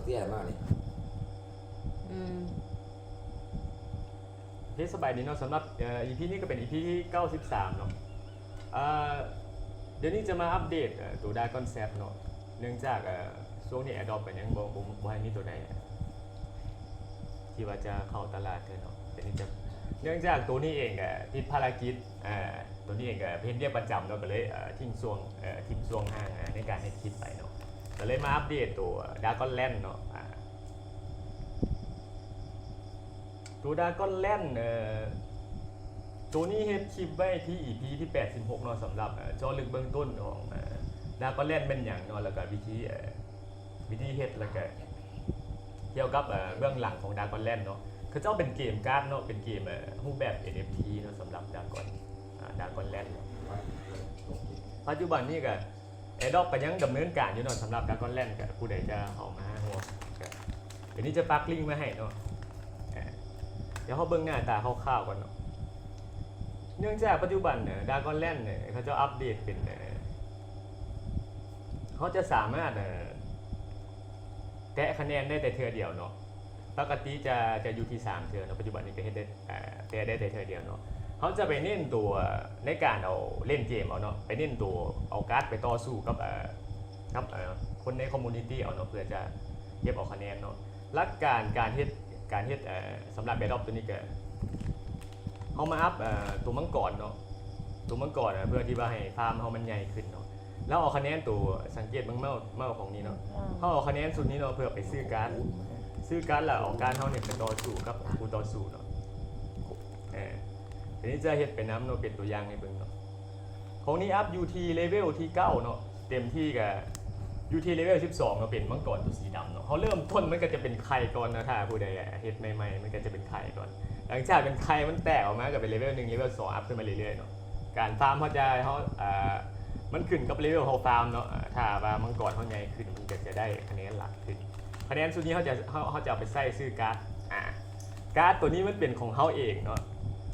ເສຍມານີ້ ອືມ ເຮັດສະບາຍດີເນາະ. ສຳລັບ ເອີ ອີພີນີ້ກໍເປັນອີພີທີເກົ້າສິບສາມເນາະ. ເອີ ດຽວນີ້ຈະມາອັບເດດ ເອີ ໂຕ Dragon Sap ເນາະ. ເນື່ອງຈາກ ເອີ ຊ່ວງນີ້ Airdrop ກໍຍັງບໍ່ ບໍ່ ບໍ່ໃຫ້ມີໂຕໃດທີ່ວ່າຈະເຂົ້າຕະຫຼາດເທື່ອເນາະ. ດຽວນີ້ຈະ ເນື່ອງຈາກໂຕນີ້ເອງກໍຕິດພາລະກິດ ອາ ໂຕນີ້ເອງກໍເຮັດວຽກປະຈຳເນາະ ກໍເລີຍ ເອີ ຖິ້ມຊ່ວງ ເອີ ຖິ້ມຊ່ວງຫ່າງ ອາ ໃນການເຮັດຄລິບໄປເນາະ. ກໍເລີຍມາອັບເດດໂຕ Dragon Land ເນາະ. ອາ ໂຕ Dragon Land ເອີ ໂຕນີ້ເຮັດຄລິບໄວ້ທີ່ອີພີທີແປດສິບຫົກເນາະ ສຳລັບ ເອີ ເຈາະເລິກເບື້ອງຕົ້ນຂອງ ເອີ Dragon Land ແມ່ນຫຍັງເນາະ ແລ້ວກໍວິທີ ເອີ ວິທີເຮັດ ແລ້ວກໍກ່ຽວກັບ ເອີ ເບື້ອງຫຼັງຂອງ Dragon Land ເນາະ. ເຂົາເຈົ້າເປັນເກມກາດເນາະ ເປັນເກມ ເອີ ຮູບແບບ ເອັນເອັຟທີ ເນາະ ສຳລັບ Dragon ອາ Dragon Land ເນາະ. ປັດຈຸບັນນີ້ກໍ Airdrop ກໍຍັງດຳເນີນການຢູ່ເນາະ ສຳລັບ Dragon Land ກໍຜູ້ໃດຈະເຂົ້າມາຮ່ວມກໍ ດຽວນີ້ຈະປັກລິ້ງໄວ້ໃຫ້ເນາະ. ອາ ດຽວເຮົາເບິ່ງໜ້າຕາຄ່າວໆກ່ອນເນາະ. ເນື່ອງຈາກປັດຈຸບັນ ເອີ Dragon Land ເຂົາເຈົ້າອັບເດດເປັນ ເອີ ເຮົາຈະສາມາດ ເອີ ແຕະຄະແນນໄດ້ແຕ່ເທື່ອດຽວເນາະ. ປົກກະຕິຈະ ຈະຢູ່ທີ່ສາມເທື່ອເນາະ ປັດຈຸບັນນີ້ກໍເຮັດໄດ້ ເອີ ແຕະໄດ້ແຕ່ເທື່ອດຽວເນາະ. ເຮົາຈະໄປເນັ້ນຕົວໃນການເອົາເລ່ນເກມເອົາເນາະ ໄປເນັ້ນຕົວເອົາກາດໄປຕໍ່ສູ້ກັບ ເອີ ກັບ ເອີ ຄົນໃນ community ເອົາເນາະ ເພື່ອຈະເກັບເອົາຄະແນນເນາະ. ຫຼັກການການເຮັດ ການເຮັດ ເອີ ສຳລັບ Airdrop ຕົວນີ້ກໍ ເຮົາມາອັບ ເອີ ຕົວມັງກອນເນາະ ຕົວມັງກອນ ເອີ ເພື່ອທີ່ວ່າໃຫ້ຟາມເຮົາມັນໃຫຍ່ຂຶ້ນເນາະ. ແລ້ວເອົາຄະແນນຕົວ ສັງເກດເບິ່ງເມົາ ເມົາຂອງນີ້ເນາະ ເຮົາເອົາຄະແນນຊຸດນີ້ເນາະ ເພື່ອໄປຊື້ກາດ ຊື້ກາດ ແລ້ວເອົາກາດເຮົານີ້ໄປຕໍ່ສູ້ກັບຄູ່ຕໍ່ສູ້ເນາະ. ເອີ ດຽວນີ້ຈະເຮັດໄປນຳເນາະ ເປັນຕົວຢ່າງໃຫ້ເບິ່ງເນາະ. ຂອງນີ້ອັບຢູ່ທີ່ເລເວວທີເກົ້າເນາະ ເຕັມທີ່ກໍຢູ່ທີ່ເລເວວສິບສອງເນາະ ເປັນມັງກອນຕົວສີດຳເນາະ. ເຮົາເລີ່ມຕົ້ນມັນກໍຈະເປັນໄຂ່ກ່ອນເນາະ ຖ້າຜູ້ໃດເຮັດໃໝ່ໆ ມັນກໍຈະເປັນໄຂ່ກ່ອນ. ຫຼັງຈາກເປັນໄຂ່ມັນແຕກອອກມາກໍເປັນເລເວວໜຶ່ງ ເລເວວສອງ ອັບຂຶ້ນມາເລື້ອຍໆເນາະ. ການຟາມເຮົາຈະ ເຮົາ ເອີ ມັນຂຶ້ນກັບເລເວວເຮົາຟາມເນາະ. ຖ້າວ່າມັງກອນເຮົາໃຫຍ່ຂຶ້ນ ມັນກໍຈະໄດ້ຄະແນນຫຼາຍຂຶ້ນ. ຄະແນນຊຸດນີ້ເຮົາຈະ ເຮົາ ເຮົາຈະເອົາໄປໃຊ້ຊື້ກາດ ອາ ກາດຕົວນີ້ມັນເປັນຂອງເຮົາເອງເນາະ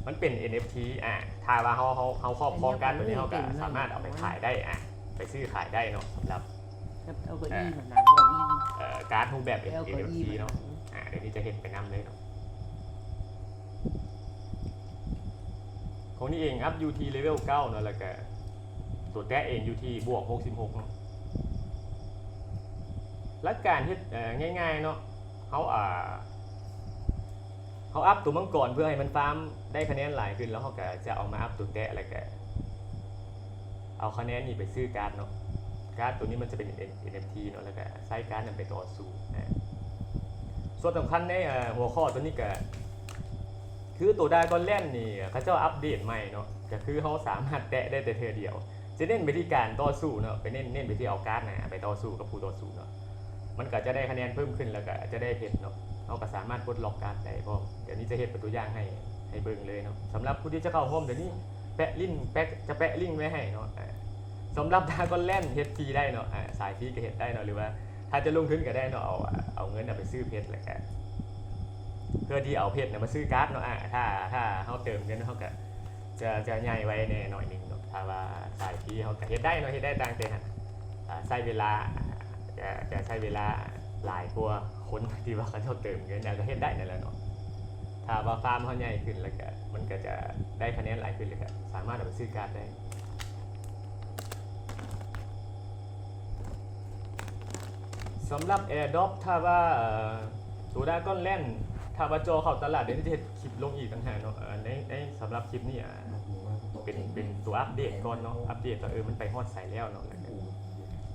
ມັນເປັນ ເອັນເອັຟທີ ອາ ຖ້າວ່າເຮົາ ເຮົາ ເຮົາຄອບຄອງກາດຕົວນີ້ ເຮົາກໍສາມາດເອົາໄປຂາຍໄດ້ ອາ ໄປຊື້ຂາຍໄດ້ເນາະ ສຳລັບ ເອີ ເອີ ກາດຮູບແບບ ເອັນເອັຟທີ ເນາະ. ອາ ດຽວນີ້ຈະເຮັດໄປນຳເລີຍເນາະ. ຂອງນີ້ເອງອັບຢູ່ທີ່ເລເວວເກົ້າເນາະ ແລ້ວກະຕົວແຕະເອງຢູ່ທີ່ບວກຫົກສິບຫົກເນາະ. ຫຼັກການເຮັດ ເອີ ງ່າຍໆເນາະ ເຮົາ ເຮົາອັບຕົວມັງກອນເພື່ອໃຫ້ມັນຟາມໄດ້ຄະແນນຫຼາຍຂຶ້ນ ແລ້ວເຮົາກະຈະເອົາມາອັບຕົວແຕະ ແລ້ວກະເອົາຄະແນນນີ້ໄປຊື້ກາດເນາະ. ກາດຕົວນີ້ມັນຈະເປັນ ເອັນ ເອັນເອັຟທີ ເນາະ ແລ້ວກະໃຊ້ກາດນັ້ນໄປຕໍ່ສູ້ນະ. ສ່ວນສຳຄັນໃນ ເອີ ຫົວຂໍ້ຕົວນີ້ກະ ຄືໂຕ Dragon Land ນີ້ ເຂົາເຈົ້າອັບເດດໃໝ່ເນາະ ກໍຄືເຮົາສາມາດແຕະໄດ້ແຕ່ເທື່ອດຽວ. ຈະເນັ້ນໄປທີ່ການຕໍ່ສູ້ເນາະ ໄປເນັ້ນ ເນັ້ນໄປທີ່ເອົາກາດນະ ໄປຕໍ່ສູ້ກັບຄູ່ຕໍ່ສູ້ເນາະ. ມັນກໍຈະໄດ້ຄະແນນເພີ່ມຂຶ້ນ ແລ້ວກໍຈະໄດ້ເພັດເນາະ. ເຮົາກໍສາມາດປົດລັອກກາດໄດ້ພ້ອມ. ດຽວນີ້ຈະເຮັດເປັນຕົວຢ່າງໃຫ້ ໃຫ້ເບິ່ງເລີຍເນາະ. ສຳລັບຜູ້ທີ່ຈະເຂົ້າຮ່ວມ ດຽວນີ້ແປະລິ້ງ ແປະ ຈະແປະລິ້ງໄວ້ໃຫ້ເນາະ. ອາ ສຳລັບ Dragon Land ເຮັດຟຣີໄດ້ເນາະ ອາ ສາຍຟຣີກໍເຮັດໄດ້ເນາະ ຫຼືວ່າ ຖ້າຈະລົງທຶນກໍໄດ້ເນາະ ເອົາ ເອົາເງິນເອົາໄປຊື້ເພັດ ແລ້ວກະເພື່ອທີ່ເອົາເພັດນະມາຊື້ກາດເນາະ. ອາ ຖ້າ ຖ້າເຮົາເຕີມເງິນ ເຮົາກະຈະ ຈະໃຫຍ່ໄວແດ່ໜ້ອຍໜຶ່ງເນາະ. ຖ້າວ່າສາຍຟຣີເຮົາກະເຮັດໄດ້ເນາະ ເຮັດໄດ້ ຕ່າງແຕ່ ອາ ໃຊ້ເວລາ ຈະ ຈະໃຊ້ເວລາຫຼາຍກວ່າຄົນທີ່ວ່າເຂົາເຈົ້າເຕີມເງິນ ແລ້ວກະເຮັດໄດ້ນັ້ນແຫຼະເນາະ. ຖ້າວ່າຟາມເຮົາໃຫຍ່ຂຶ້ນ ແລ້ວກະມັນກະຈະໄດ້ຄະແນນຫຼາຍຂຶ້ນ ແລ້ວກະສາມາດເອົາໄປຊື້ກາດໄດ້. ສຳລັບ Airdrop ຖ້າວ່າ ເອີ ຕົວ Dragon Land ຖ້າວ່າເຈາະເຂົ້າຕະຫຼາດ ດຽວນີ້ຈະເຮັດຄລິບລົງອີກຕ່າງຫາກເນາະ. ເອີ ໃນ ໃນ ສຳລັບຄລິບນີ້ ອາ ເປັນ ເປັນຕົວອັບເດດກ່ອນເນາະ ອັບເດດວ່າ ເອີ ມັນໄປຮອດໃສແລ້ວເນາະ. ແລ້ວກໍ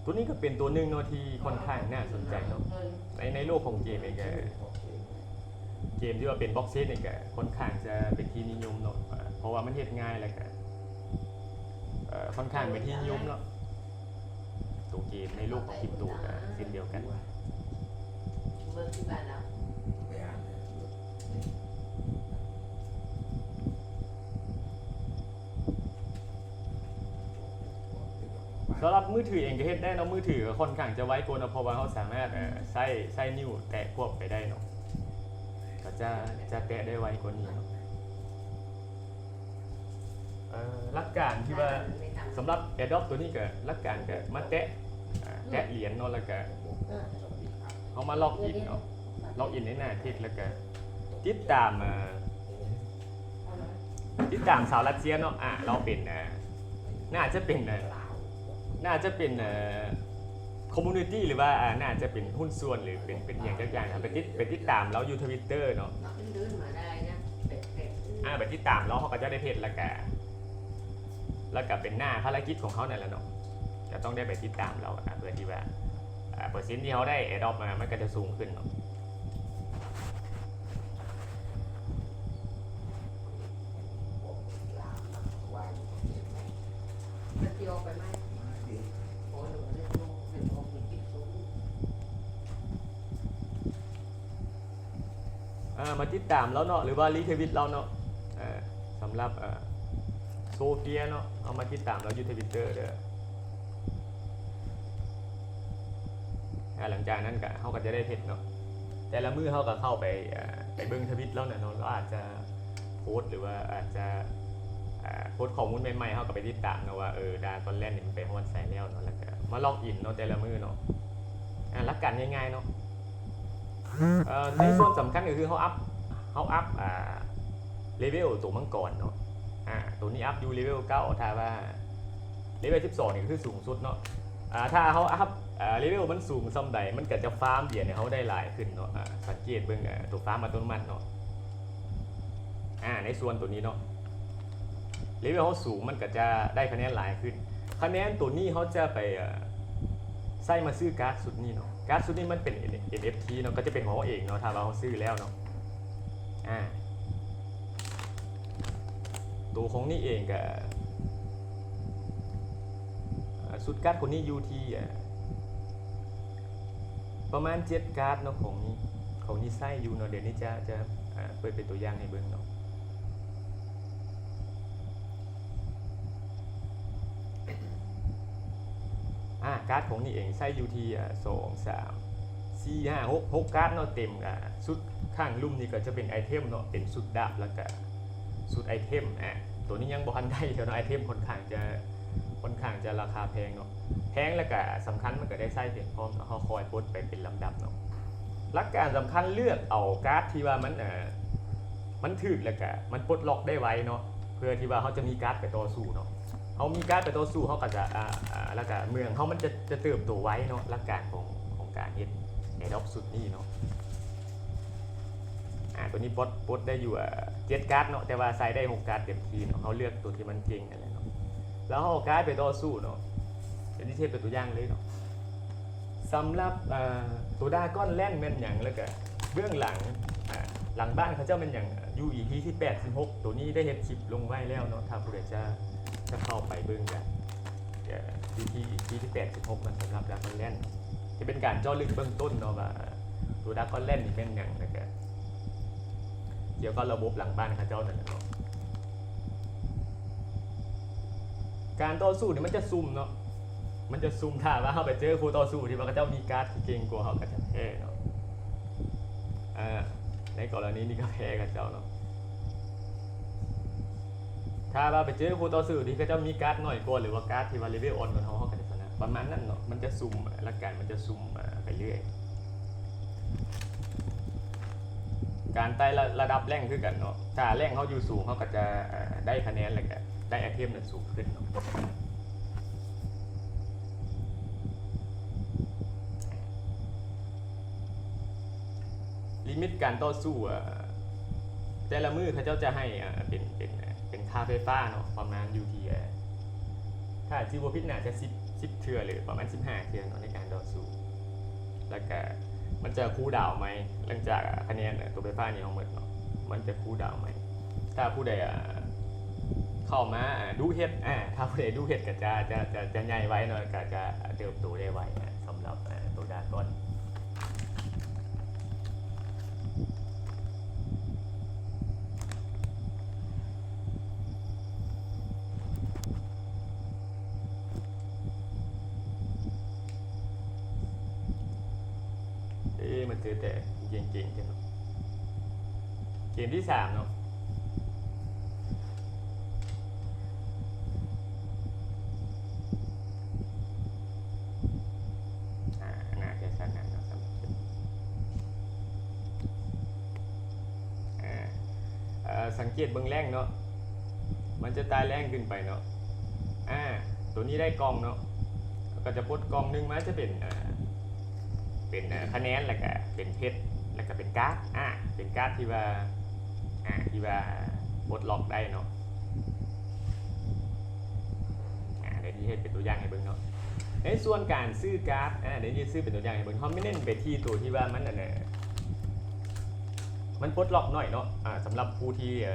ຕົວນີ້ກໍເປັນຕົວໜຶ່ງເນາະທີ່ຄ່ອນຂ້າງໜ້າສົນໃຈເນາະ ໃນ ໃນໂລກຂອງເກມເອງກໍ ເກມທີ່ວ່າເປັນ Blockchain ນີ້ກໍຄ່ອນຂ້າງຈະເປັນທີ່ນິຍົມເນາະ ເພາະວ່າມັນເຮັດງ່າຍ ແລ້ວກໍ ເອີ ຄ່ອນຂ້າງເປັນທີ່ນິຍົມເນາະ. ຕົວເກມໃນໂລກຂອງຄຣິບໂຕກໍເຊັ່ນດຽວກັນ. ສຳລັບມືຖືເອງກໍເຮັດໄດ້ເນາະ ມືຖືກໍຄ່ອນຂ້າງຈະໄວກວ່າເນາະ ເພາະວ່າເຮົາສາມາດ ເອີ ໃຊ້ ໃຊ້ນິ້ວແຕະຄວບໄປໄດ້ເນາະ ກໍຈະ ຈະແຕະໄດ້ໄວກວ່ານີ້ເນາະ. ເອີ ຫຼັກການທີ່ວ່າສຳລັບ Airdrop ຕົວນີ້ກໍ ຫຼັກການກໍມາແຕະ ອາ ແຕະຫຼຽນເນາະ ແລ້ວກໍ ເຮົາມາລັອກອິນເນາະ ລັອກອິນໃນໜ້າເທັກ ແລ້ວກະຕິດຕາມ ເອີ ຕິດຕາມຊາວຣັດເຊຍເນາະ ອາ ລາວເປັນ ເອີ ໜ້າຈະເປັນ ເອີ ໜ້າຈະເປັນ ເອີ ຄອມມູນິຕີ້ ຫຼືວ່າ ອາ ໜ້າຈະເປັນຫຸ້ນສ່ວນ ຫຼືເປັນ ເປັນອີ່ຫຍັງຈັກຢ່າງນະ ໄປຕິດ ໄປຕິດຕາມລາວຢູ່ Twitter ເນາະ. ອາ ໄປຕິດຕາມລາວ ເຮົາກໍຈະໄດ້ເພຈ ແລ້ວກະ ແລ້ວກະເປັນໜ້າພາລະກິດຂອງເຮົານັ້ນແຫຼະເນາະ ຈະຕ້ອງໄດ້ໄປຕິດຕາມລາວ ອາ ເພື່ອທີ່ວ່າ ອາ ເປີເຊັນທີ່ເຮົາໄດ້ Airdrop ມາ ມັນກໍຈະສູງຂຶ້ນເນາະ. ອາ ມາຕິດຕາມລາວເນາະ ຫຼືວ່າ Retweet ລາວເນາະ ເອີ ສຳລັບ ເອີ ໂຊເຟຍເນາະ ເຮົາມາຕິດຕາມລາວຢູ່ Twitter ເດີ. ອາ ຫຼັງຈາກນັ້ນກະ ເຮົາກໍຈະໄດ້ເພຈເນາະ ແຕ່ລະມື້ເຮົາກໍເຂົ້າໄປ ອາ ໄປເບິ່ງ Tweet ລາວນັ້ນເນາະ ລາວອາດຈະໂພສ ຫຼືວ່າອາດຈະ ອາ ໂພສຂໍ້ມູນໃໝ່ໆ ເຮົາກໍໄປຕິດຕາມເນາະວ່າ ເອີ Dragonland ນີ້ມັນໄປຮອດໃສແລ້ວເນາະ ແລ້ວກໍມາລັອກອິນເນາະ ແຕ່ລະມື້ເນາະ. ອາ ຫຼັກການງ່າຍໆເນາະ ເອີ ໃນສ່ວນສຳຄັນກໍຄືເຮົາອັບ ເຮົາອັບ ອາ ເລເວວໂຕມັງກອນເນາະ ອາ ໂຕນີ້ອັບຢູ່ເລເວວເກົ້າ ຖ້າວ່າເລເວວສິບສອງນີ້ຄືສູງສຸດເນາະ ອາ ຖ້າເຮົາອັບ ອາ ເລເວວມັນສູງສ່ຳໃດ ມັນກໍຈະຟາມເບຍໃຫ້ເຮົາໄດ້ຫຼາຍຂຶ້ນເນາະ ອາ ສັງເກດເບິ່ງ ອາ ໂຕຟາມອັດຕະໂນມັດເນາະ ອາ ໃນສ່ວນໂຕນີ້ເນາະ ເລເວວເຮົາສູງ ມັນກໍຈະໄດ້ຄະແນນຫຼາຍຂຶ້ນ ຄະແນນໂຕນີ້ເຮົາຈະໄປ ເອີ ໃຊ້ມາຊື້ກາດຊຸດນີ້ເນາະ ກາດຊຸດນີ້ມັນເປັນ ເອັນ ເອັນ ເອັຟ ທີ ເນາະ ກໍຈະເປັນຂອງເຮົາເອງເນາະ ຖ້າວ່າເຮົາຊື້ແລ້ວເນາະ ອາ ໂຕຂອງນີ້ເອງກະ ເອີ ຊຸດກາດຂອງນີ້ຢູ່ທີ່ ເອີ ປະມານເຈັດກາດເນາະ ຂອງນີ້ ຂອງນີ້ໃຊ້ຢູ່ເນາະ ດຽວນີ້ຈະ ຈະ ເອີ ເປີດເປັນຕົວຢ່າງໃຫ້ເບິ່ງເນາະ. ອາ ກາດຂອງນີ້ເອງໃຊ້ຢູ່ທີ່ ອາ ສອງ ສາມ ສີ່ ຫ້າ ຫົກ ຫົກກາດເນາະ ເຕັມ ອາ ຊຸດຂ້າງລຸ່ມນີ້ກໍຈະເປັນໄອເທັມເນາະ ເປັນຊຸດດາບ ແລ້ວກະຊຸດໄອເທັມ ອາ ໂຕນີ້ຍັງບໍ່ທັນໄດ້ເທື່ອເນາະ ໄອເທັມຄ່ອນຂ້າງຈະ ຄ່ອນຂ້າງຈະລາຄາແພງເນາະ ແພງ ແລ້ວກະສຳຄັນມັນກໍໄດ້ໃຊ້ເປັນພ້ອມເນາະ ເຮົາຄ່ອຍປົດໄປເປັນລຳດັບເນາະ. ຫຼັກການສຳຄັນ ເລືອກເອົາກາດທີ່ວ່າມັນ ເອີ ມັນຖືກ ແລ້ວກະມັນປົດລັອກໄດ້ໄວເນາະ ເພື່ອທີ່ວ່າເຮົາຈະມີກາດໄປຕໍ່ສູ້ເນາະ ເຮົາມີກາດໄປຕໍ່ສູ້ ເຮົາກໍຈະ ອາ ອາ ແລ້ວກະເມືອງເຮົາມັນຈະ ຈະເຕີບໂຕໄວເນາະ ຫຼັກການຂອງ ຂອງການເຮັດ Airdrop ຊຸດນີ້ເນາະ. ອາ ໂຕນີ້ປົດ ປົດໄດ້ຢູ່ ອາ ເຈັດກາດເນາະ ແຕ່ວ່າໃຊ້ໄດ້ຫົກກາດເຕັມທີ່ເນາະ ເຮົາເລືອກໂຕທີ່ມັນເກັ່ງຫັ້ນແຫຼະເນາະ ແລ້ວເຮົາເອົາກາດໄປຕໍ່ສູ້ເນາະ ດຽວນີ້ເຮັດເປັນຕົວຢ່າງເລີຍເນາະ. ສຳລັບ ເອີ ໂຕ Dragonland ແມ່ນຫຍັງ ແລ້ວກະເບື້ອງຫຼັງ ອາ ຫຼັງບ້ານເຂົາເຈົ້າແມ່ນຫຍັງ ຢູ່ ອີ ພີ ທີ ແປດສິບຫົກ ໂຕນີ້ໄດ້ເຮັດຄລິບລົງໄວ້ແລ້ວເນາະ ຖ້າຜູ້ໃດຈະ ຈະເຂົ້າໄປເບິ່ງກະ ເອີ ຢູ່ທີ່ ອີ ພີ ທີ ແປດສິບຫົກ ເນາະ ສຳລັບ Dragonland ຈະເປັນການເຈາະເລິກເບື້ອງຕົ້ນເນາະວ່າ ໂຕ Dragonland ນີ້ແມ່ນຫຍັງ ແລ້ວກະກ່ຽວກັບລະບົບຫຼັງບ້ານເຂົາເຈົ້ານັ້ນແຫຼະເນາະ. ການຕໍ່ສູ້ນີ້ມັນຈະຊຸ່ມເນາະ ມັນຈະຊຸ່ມ ຖ້າວ່າເຮົາໄປເຈີຄູ່ຕໍ່ສູ້ທີ່ວ່າເຂົາເຈົ້າມີກາດທີ່ເກັ່ງກວ່າ ເຮົາກໍຈະແພ້ເນາະ ອາ ໃນກໍລະນີນີ້ກໍແພ້ເຂົາເຈົ້າເນາະ. ຖ້າວ່າໄປເຈີຄູ່ຕໍ່ສູ້ທີ່ເຂົາເຈົ້າມີກາດໜ້ອຍກວ່າ ຫຼືວ່າກາດທີ່ວ່າເລເວວອ່ອນກວ່າເຮົາ ເຮົາກໍຈະຊະນະ ປະມານນັ້ນເນາະ ມັນຈະຊຸ່ມ ຫຼັກການມັນຈະຊຸ່ມ ອາ ໄປເລື້ອຍ. ການໄຕ່ລະ ລະດັບແຣງຄືກັນເນາະ ຖ້າແຣງເຮົາຢູ່ສູງ ເຮົາກໍຈະ ເອີ ໄດ້ຄະແນນ ແລ້ວກໍໄດ້ໄອເທັມນັ້ນສູງຂຶ້ນເນາະ. ລິມິດການຕໍ່ສູ້ ເອີ ແຕ່ລະມື້ເຂົາເຈົ້າຈະໃຫ້ ເອີ ເປັນ ເປັນ ເປັນຄ່າໄຟຟ້າເນາະ ປະມານຢູ່ທີ່ ເອີ ຖ້າຈຳບໍ່ຜິດໜ້າຈະສິບ ສິບເທື່ອ ຫຼືປະມານສິບຫ້າເທື່ອເນາະ ໃນການຕໍ່ສູ້ ແລ້ວກະມັນຈະຄູດາວໃໝ່ ຫຼັງຈາກຄະແນນ ເອີ ໂຕໄຟຟ້ານີ້ເຮົາໝົດເນາະ ມັນຈະຄູດາວໃໝ່. ຖ້າຜູ້ໃດ ເຂົ້າມາ ອາ ດຸເຮັດ ອາ ຖ້າຜູ້ໃດດຸເຮັດກໍຈະ ຈະ ຈະ ຈະໃຫຍ່ໄວເນາະ ກໍຈະເຕີບໂຕໄດ້ໄວ ອາ ສຳລັບ ອາ ໂຕດຣາກອນ. ເອີ ມາເຈີແຕ່ເກັ່ງໆ ເກມທີສາມເນາະ ອາ ໜ້າຈະຊະນະເນາະ ສຳລັບເກມ ສັງເກດເບິ່ງແລ້ງເນາະ ມັນຈະຕ່າຍແລ້ງຂຶ້ນໄປເນາະ. ອາ ໂຕນີ້ໄດ້ກ່ອງເນາະ ກໍຈະປົດກ່ອງໜຶ່ງມາ ຈະເປັນ ອາ ເປັນ ອາ ຄະແນນ ແລ້ວກະເປັນເພັດ ແລ້ວກະເປັນກາດ ອາ ເປັນກາດທີ່ວ່າ ອາ ທີ່ວ່າປົດລັອກໄດ້ເນາະ. ອາ ດຽວນີ້ເຮັດເປັນຕົວຢ່າງໃຫ້ເບິ່ງເນາະ. ໃນສ່ວນການຊື້ກາດ ອາ ດຽວນີ້ຊື້ເປັນຕົວຢ່າງໃຫ້ເບິ່ງ ເຮົາແມ່ນເນັ້ນໄປທີ່ໂຕທີ່ວ່າມັນ ອັນ ມັນປົດລັອກໜ້ອຍເນາະ. ອາ ສຳລັບຜູ້ທີ່ ເອີ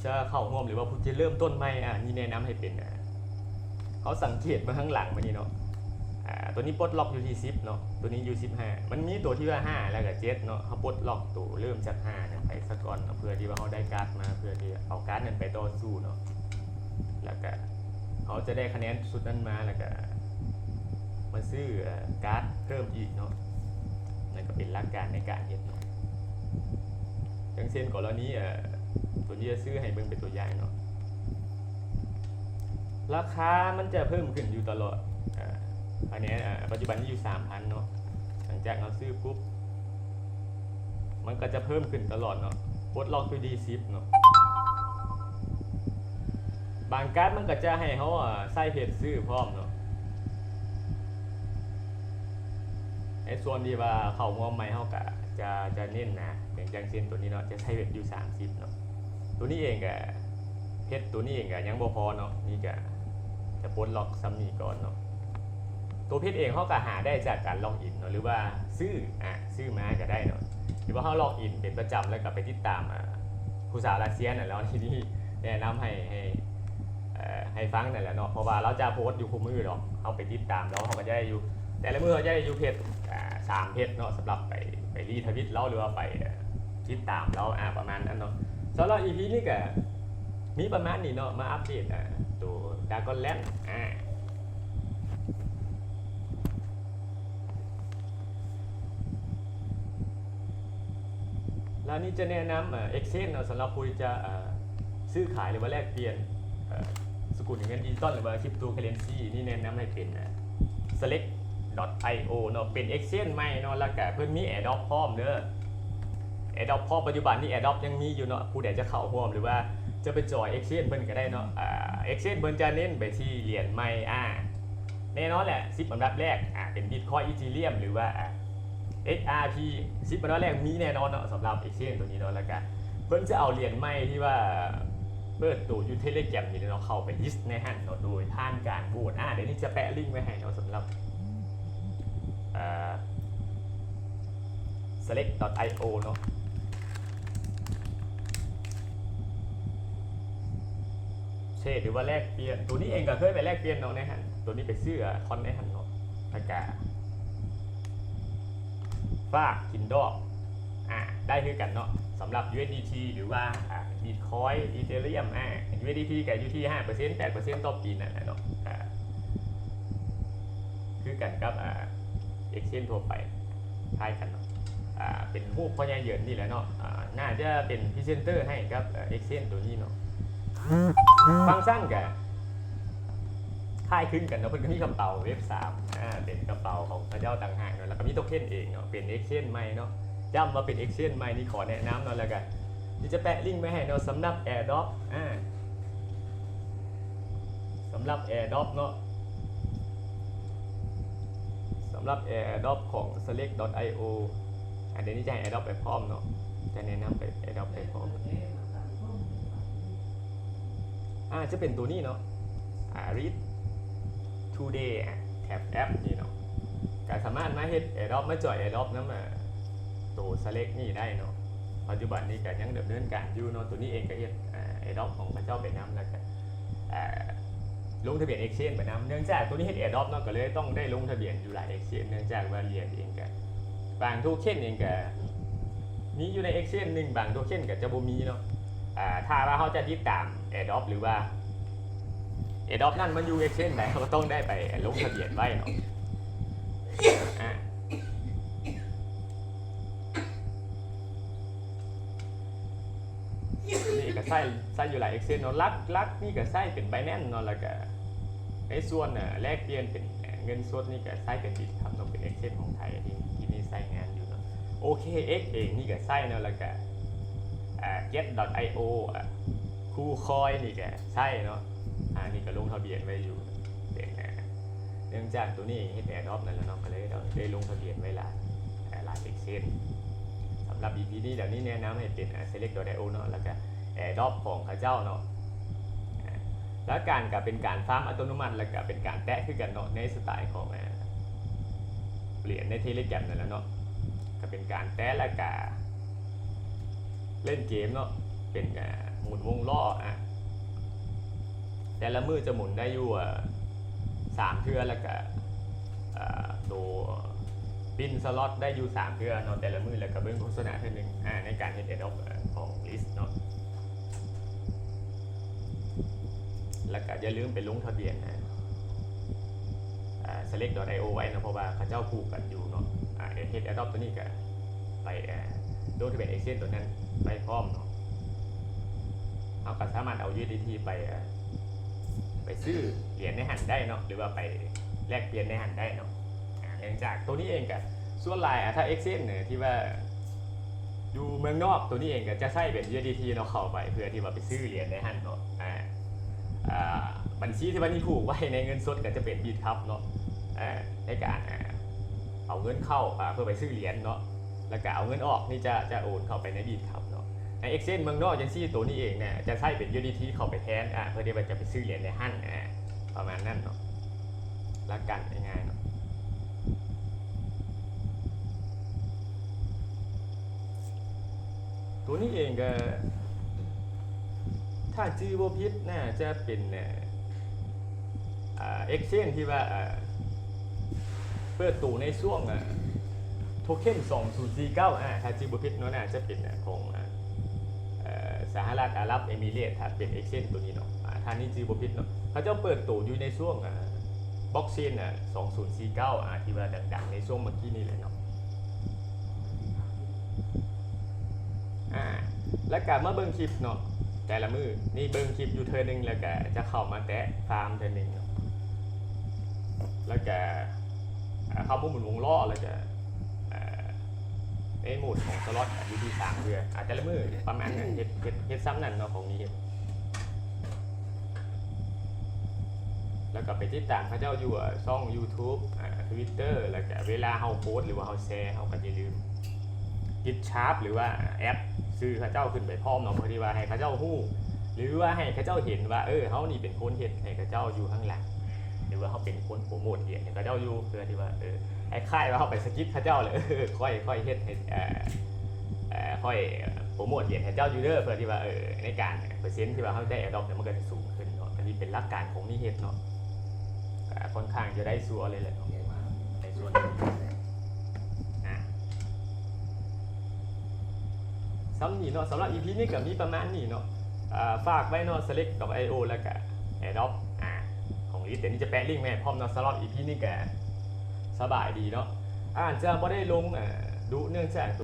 ຈະເຂົ້າຮ່ວມ ຫຼືວ່າຜູ້ທີ່ເລີ່ມຕົ້ນໃໝ່ ອາ ນີ້ແນະນຳໃຫ້ເປັນ ອາ ເຮົາສັງເກດເບິ່ງທາງຫຼັງມານີ້ເນາະ ອາ ໂຕນີ້ປົດລັອກຢູ່ທີ່ສິບເນາະ ໂຕນີ້ຢູ່ສິບຫ້າ ມັນມີໂຕທີ່ວ່າຫ້າ ແລ້ວກະເຈັດເນາະ. ເຮົາປົດລັອກໂຕເລີ່ມຈາກຫ້ານັ້ນໄປສາກ່ອນເນາະ ເພື່ອທີ່ວ່າເຮົາໄດ້ກາດມາ ເພື່ອທີ່ເອົາກາດນັ້ນໄປຕໍ່ສູ້ເນາະ ແລ້ວກະເຮົາຈະໄດ້ຄະແນນຊຸດນັ້ນມາ ແລ້ວກະມາຊື້ ເອີ ກາດເພີ່ມອີກເນາະ. ນັ້ນກະເປັນຫຼັກການໃນການເຮັດເນາະ. ຢ່າງເຊັ່ນກໍລະນີ ເອີ ໂຕນີ້ຈະຊື້ໃຫ້ເບິ່ງເປັນຕົວຢ່າງເນາະ. ລາຄາມັນຈະເພີ່ມຂຶ້ນຢູ່ຕະຫຼອດ ອາ ອັນນີ້ ອາ ປັດຈຸບັນນີ້ຢູ່ສາມພັນເນາະ. ຫຼັງຈາກເຮົາຊື້ປຸບ ມັນກໍຈະເພີ່ມຂຶ້ນຕະຫຼອດເນາະ ປົດລັອກຢູ່ທີ່ສິບເນາະ. ບາງກາດມັນກໍຈະໃຫ້ເຮົາ ອາ ໃຊ້ເພັດຊື້ພ້ອມເນາະ. ໃນສ່ວນທີ່ວ່າເຂົ້າຮ່ວມໃໝ່ ເຮົາກະຈະ ຈະເນັ້ນນະ ຢ່າງ ຢ່າງເຊັ່ນໂຕນີ້ເນາະ ຈະໃຊ້ເພັດຢູ່ສາມສິບເນາະ. ໂຕນີ້ເອງກະ ເພັດໂຕນີ້ເອງກະຍັງບໍ່ພໍເນາະ ນີ້ກະຈະປົດລັອກຊ່ຳນີ້ກ່ອນເນາະ. ໂຕເພັດເອງເຮົາກະຫາໄດ້ຈາກການລັອກອິນເນາະ ຫຼືວ່າຊື້ ອາ ຊື້ມາກະໄດ້ເນາະ ຫຼືວ່າເຮົາລັອກອິນເປັນປະຈຳ ແລ້ວກະໄປຕິດຕາມ ອາ ຜູ້ສາວລາເຊຍນັ້ນແຫຼະ ທີ່ນີ້ແນະນຳໃຫ້ ໃຫ້ ເອີ ໃຫ້ຟັງນັ້ນແຫຼະເນາະ ເພາະວ່າລາວຈະໂພສຢູ່ຄູ່ມື້ດອກ ເຮົາໄປຕິດຕາມລາວ ເຮົາກະຈະໄດ້ຢູ່ ແຕ່ລະມື້ເຮົາຈະໄດ້ຢູ່ເພັດ ອາ ສາມເພັດເນາະ ສຳລັບໄປ ໄປຣີທະວິດລາວ ຫຼືວ່າໄປ ເອີ ຕິດຕາມລາວ ອາ ປະມານນັ້ນເນາະ. ສຳລັບອີພີນີ້ກະມີປະມານນີ້ເນາະ ມາອັບເດດ ອາ ໂຕດຣາກອນແລນ ອາ ແລ້ວນີ້ຈະແນະນຳ ເອີ ເອັກເຊນເນາະ ສຳລັບຜູ້ທີ່ຈະ ເອີ ຊື້ຂາຍ ຫຼືວ່າແລກປ່ຽນ ເອີ ສະກຸນເງິນດິຈິຕອນ ຫຼືວ່າຄຣິບໂຕເຄີເຣນຊີ ນີ້ແນະນຳໃຫ້ເປັນ ເອີ ສະເລັກດອດໄອໂອເນາະ ເປັນເອັກເຊນໃໝ່ເນາະ ແລ້ວກະເພິ່ນມີແອດຣອບພ້ອມເດີ ແອດຣອບພ້ອມ. ປັດຈຸບັນນີ້ແອດຣອບຍັງມີຢູ່ເນາະ ຜູ້ໃດຈະເຂົ້າຮ່ວມ ຫຼືວ່າຈະໄປຈອຍເອັກເຊນເພິ່ນກະໄດ້ເນາະ. ອາ ເອັກເຊນເພິ່ນຈະເນັ້ນໄປທີ່ຫຼຽນໃໝ່ ອາ ແນ່ນອນແຫຼະ ສິບອັນດັບແລກ ອາ ເປັນບິດຄອຍ ອີເທີຣຽມ ຫຼືວ່າ ອາ ເອັກອາພີ ສິບອັນດັບແລກມີແນ່ນອນເນາະ ສຳລັບເອັກເຊນໂຕນີ້ເນາະ. ແລ້ວກະເພິ່ນຈະເອົາຫຼຽນໃໝ່ທີ່ວ່າເປີດໂຕຢູ່ເທເລແກຣມນີ້ເນາະ ເຂົ້າໄປລິສໃນຫັ້ນເນາະ ໂດຍຜ່ານການໂຫວດ. ອາ ດຽວນີ້ຈະແປະລິ້ງໄວ້ໃຫ້ເນາະ ສຳລັບ ເອີ ສະເລັກດອດໄອໂອເນາະ ເທຣດ ຫຼືວ່າແລກປ່ຽນ. ໂຕນີ້ເອງກະເຄີຍໄປແລກປ່ຽນເນາະໃນຫັ້ນ ໂຕນີ້ໄປຊື້ຄອນໃນຫັ້ນເນາະ ແລ້ວກະຝາກກິນດອກ ອາ ໄດ້ຄືກັນເນາະ ສຳລັບຢູເອັສດີທີ ຫຼືວ່າ ອາ ບິດຄອຍ ອີເທີຣຽມ. ອາ ຢູເອັສດີທີກະຢູ່ທີ່ຫ້າເປີເຊັນ ແປດເປີເຊັນຕໍ່ປີນັ້ນແຫຼະເນາະ ອາ ຄືກັນກັບ ອາ ເອັກເຊນທົ່ວໄປ ຄ້າຍກັນເນາະ. ອາ ເປັນຮູບພໍ່ໃຫຍ່ເຫຍິນນີ້ແຫຼະເນາະ ອາ ໜ້າຈະເປັນພຣີເຊັນເຕີໃຫ້ກັບ ເອີ ເອັກເຊນໂຕນີ້ເນາະ. ຟັງຊັນກະຄ້າຍຄືນກັນເນາະ ເພິ່ນກະມີກະເປົາເວັບສາມ ອາ ເປັນກະເປົາຂອງເຂົາເຈົ້າຕ່າງຫາກເນາະ ແລ້ວກະມີໂທເຄັນເອງເນາະ ເປັນເອັກເຊນໃໝ່ເນາະ ຢ້ຳວ່າເປັນເອັກເຊນໃໝ່ ນີ້ຂໍແນະນຳເນາະ. ແລ້ວກະ ດຽວຈະແປະລິ້ງໄວ້ໃຫ້ເນາະ ສຳລັບແອດຣອບ ອາ ສຳລັບແອດຣອບເນາະ ສຳລັບແອດຣອບຂອງສະເລັກດອດໄອໂອ ອາ ດຽວນີ້ຈະໃຫ້ແອດຣອບໄປພ້ອມເນາະ ຈະແນະນຳໄປແອດຣອບໄປພ້ອມ. ອາ ຈະເປັນໂຕນີ້ເນາະ ອາ ຣີດທູເດ ອາ ແທັບແອັບນີ້ເນາະ ກະສາມາດມາເຮັດແອດຣອບ ມາຈອຍແອດຣອບນຳ ອາ ໂຕສະເລັກນີ້ໄດ້ເນາະ. ປັດຈຸບັນນີ້ກະຍັງດຳເນີນການຢູ່ເນາະ ໂຕນີ້ເອງກະເຮັດ ອາ ແອດຣອບຂອງເຂົາເຈົ້າໄປນຳ ແລ້ວກະ ອາ ລົງທະບຽນເອັກເຊນໄປນຳ ເນື່ອງຈາກໂຕນີ້ເຮັດແອດຣອບເນາະ ກະເລີຍຕ້ອງໄດ້ລົງທະບຽນຢູ່ຫຼາຍເອັກເຊນ ເນື່ອງຈາກວ່າຫຼຽນເອງກະ ບາງໂທເຄັນເອງກະມີຢູ່ໃນເອັກເຊນໜຶ່ງ ບາງໂທເຄັນກະຈະບໍ່ມີເນາະ. ອາ ຖ້າວ່າເຮົາຈະຕິດຕາມແອດຣອບ ຫຼືວ່າແອດຣອບນັ້ນມັນຢູ່ເອັກເຊນໃດ ເຮົາກະຕ້ອງໄດ້ໄປລົງທະບຽນໄວ້ເນາະ. ອາ ນີ້ກະໃຊ້ ໃຊ້ຢູ່ຫຼາຍເອັກເຊນເນາະ ຫຼັກໆນີ້ກະໃຊ້ເປັນໄບແນນເນາະ ແລ້ວກະໃນສ່ວນ ອາ ແລກປ່ຽນເປັນເງິນສົດນີ້ກະໃຊ້ເປັນບິດຄຳເນາະ ເປັນເອັກເຊນຂອງໄທທີ່ ທີ່ມີໃຊ້ງານຢູ່ເນາະ. ໂອເຄເອັກເອງນີ້ກະໃຊ້ເນາະ ແລ້ວກະ ອ່າ Get.io ອ່າ KuCoin ນີ້ກະໃຊ້ເນາະ. ອ່າ ນີ້ກະລົງທະບຽນໄວ້ຢູ່ ເປັນ ອ່າ ເນື່ອງຈາກໂຕນີ້ເຮັດ Airdrop ນັ້ນແຫຼະເນາະ ກະເລີຍຕ້ອງໄດ້ລົງທະບຽນໄວ້ຫຼາຍ ອ່າ ຫຼາຍ Exchange. ສຳລັບ ອີພີ ນີ້ດຽວນີ້ແນະນຳໃຫ້ເປັນ ອ່າ Select.io ເນາະ ແລ້ວກະ Airdrop ຂອງເຂົາເຈົ້າເນາະ. ອ່າ ຫຼັກການກະເປັນການຟາມອັດຕະໂນມັດ ແລ້ວກະເປັນການແຕະຄືກັນເນາະ ໃນສະໄຕຂອງ ອ່າ ຫຼຽນໃນ Telegram ນັ້ນແຫຼະເນາະ. ກະເປັນການແຕະ ແລ້ວກະເລ່ນເກມເນາະ ເປັນ ອ່າ ໝູນວົງລໍ້ ອ່າ ແຕ່ລະມື້ຈະໝູນໄດ້ຢູ່ ອ່າ ສາມເທື່ອ ແລ້ວກະ ອ່າ ໂຕ Win Slot ໄດ້ຢູ່ສາມເທື່ອເນາະ ແຕ່ລະມື້ ແລ້ວກະເບິ່ງໂຄສະນາເທື່ອໜຶ່ງ ອ່າ ໃນການເຮັດ Airdrop ຂອງ List ເນາະ. ແລ້ວກະຢ່າລືມໄປລົງທະບຽນ ອ່າ Select.io ໄວ້ເນາະ ເພາະວ່າເຂົາເຈົ້າຜູກກັນຢູ່ເນາະ. ອ່າ ເຮັດ Airdrop ໂຕນີ້ກະໄປ ອ່າ ລົງທະບຽນ Exchange ໂຕນັ້ນໄປພ້ອມເນາະ. ເຮົາກະສາມາດເອົາ USDT ໄປ ອ່າ ໄປຊື້ຫຼຽນໃນຫັ້ນໄດ້ເນາະ ຫຼືວ່າໄປແລກປ່ຽນໃນຫັ້ນໄດ້ເນາະ. ອ່າ ເນື່ອງຈາກໂຕນີ້ເອງກະສ່ວນຫຼາຍ ອ່າ ຖ້າ Exchange ທີ່ວ່າ ຢູ່ເມືອງນອກໂຕນີ້ເອງກະຈະໃຊ້ເປັນ USDT ເນາະ ເຂົ້າໄປເພື່ອທີ່ວ່າໄປຊື້ຫຼຽນໃນຫັ້ນເນາະ. ອ່າ ອ່າ ບັນຊີທີ່ວ່ານີ້ຜູກໄວ້ໃນເງິນສົດກະຈະເປັນ Bitcup ເນາະ ອ່າ ໃນການ ອ່າ ເອົາເງິນເຂົ້າ ອ່າ ເພື່ອໄປຊື້ຫຼຽນເນາະ ແລ້ວກະເອົາເງິນອອກນີ້ຈະ ຈະໂອນເຂົ້າໄປໃນ Bitcup ເນາະ. ໃນ Exchange ເມືອງນອກຈັ່ງຊີ້ ໂຕນີ້ເອງນະ ຈະໃຊ້ເປັນ USDT ເຂົ້າໄປແທນ ອ່າ ເພື່ອທີ່ວ່າຈະໄປຊື້ຫຼຽນໃນຫັ້ນ ອ່າ ປະມານນັ້ນເນາະ. ຫຼັກການງ່າຍໆເນາະ. ໂຕນີ້ເອງກະ ຖ້າຈື່ບໍ່ຜິດໜ້າຈະເປັນ ເອີ ອ່າ Exchange ທີ່ວ່າ ອ່າ ເປີດໂຕໃນຊ່ວງ ອ່າ Token ສອງສູນສີ່ເກົ້າ ອ່າ ຖ້າຈື່ບໍ່ຜິດເນາະ ໜ້າຈະເປັນ ອ່າ ຂອງ ອ່າ ເອີ ສະຫະລັດອາຣັບເອມິເຣດ ຖ້າເປັນ Exchange ໂຕນີ້ເນາະ. ອ່າ ຖ້ານີ້ຈື່ບໍ່ຜິດເນາະ ເຂົາເຈົ້າເປີດໂຕຢູ່ໃນຊ່ວງ ອ່າ Blockchain ອ່າ ສອງສູນສີ່ເກົ້າ ອ່າ ທີ່ວ່າດັງໆໃນຊ່ວງເມື່ອກີ້ນີ້ແຫຼະເນາະ. ອ່າ ແລ້ວກະມາເບິ່ງຄລິບເນາະ ແຕ່ລະມື້ນີ້ເບິ່ງຄລິບຢູ່ເທື່ອໜຶ່ງ ແລ້ວກະຈະເຂົ້າມາແຕະຟາມເທື່ອໜຶ່ງເນາະ ແລ້ວກະ ອ່າ ເຂົ້າມາໝູນວົງລໍ້ ແລ້ວກະ ອ່າ ໃນໂໝດຂອງສລັອດ ອ່າ ຢູ່ທີ່ສາມເທື່ອ ອ່າ ແຕ່ລະມື້ປະມານນັ້ນ ເຮັດ ເຮັດ ເຮັດຊ່ຳນັ້ນເນາະ ຂອງມີເຮັດ. ແລ້ວກະໄປຕິດຕາມເຂົາເຈົ້າຢູ່ ອ່າ ຊ່ອງ YouTube ອ່າ Twitter ແລ້ວກະເວລາເຮົາໂພສ ຫຼືວ່າເຮົາແຊ ເຮົາກະຢ່າລືມຕິດ Sharp ຫຼືວ່າແອັດຊື່ເຂົາເຈົ້າຂຶ້ນໄປພ້ອມເນາະ ເພື່ອທີ່ວ່າໃຫ້ເຂົາເຈົ້າຮູ້ ຫຼືວ່າໃຫ້ເຂົາເຈົ້າເຫັນວ່າ ເອີ ເຮົານີ້ເປັນຄົນເຮັດໃຫ້ເຂົາເຈົ້າຢູ່ຂ້າງຫຼັງ ຫຼືວ່າເຮົາເປັນຄົນໂປຣໂມດຫຼຽນໃຫ້ເຂົາເຈົ້າຢູ່ ເພື່ອທີ່ວ່າ ເອີ ຄ້າຍໆວ່າເຮົາໄປສະກິດເຂົາເຈົ້າແຫຼະ ເອີ ຂ້ອຍ ຂ້ອຍເຮັດໃຫ້ ເອີ ເອີ ຂ້ອຍໂປຣໂມດຫຼຽນໃຫ້ເຈົ້າຢູ່ເດີ ເພື່ອທີ່ວ່າ ເອີ ໃນການເປີເຊັນທີ່ວ່າເຮົາໄດ້ Airdrop ເນຍ ມັນກະຈະສູງຂຶ້ນເນາະ. ອັນນີ້ເປັນຫຼັກການຂອງມີເຮັດເນາະ ກະຄ່ອນຂ້າງຈະໄດ້ຊົ່ວເລີຍແຫຼະເນາະ ໃນສ່ວນນີ້. ອ່າ ສ່ຳນີ້ເນາະ ສຳລັບ ອີພີ ນີ້ກະມີປະມານນີ້ເນາະ. ອ່າ ຝາກໄວ້ເນາະ Select.io ແລ້ວກະ Airdrop ອ່າ ຂອງ List ດຽວນີ້ຈະແປະລິ້ງໄວ້ໃຫ້ພ້ອມເນາະ. ສຳລັບ ອີພີ ນີ້ກະສະບາຍດີເນາະ ອາດຈະບໍ່ໄດ້ລົງ ອ່າ ດຸເນື່ອງຈາກ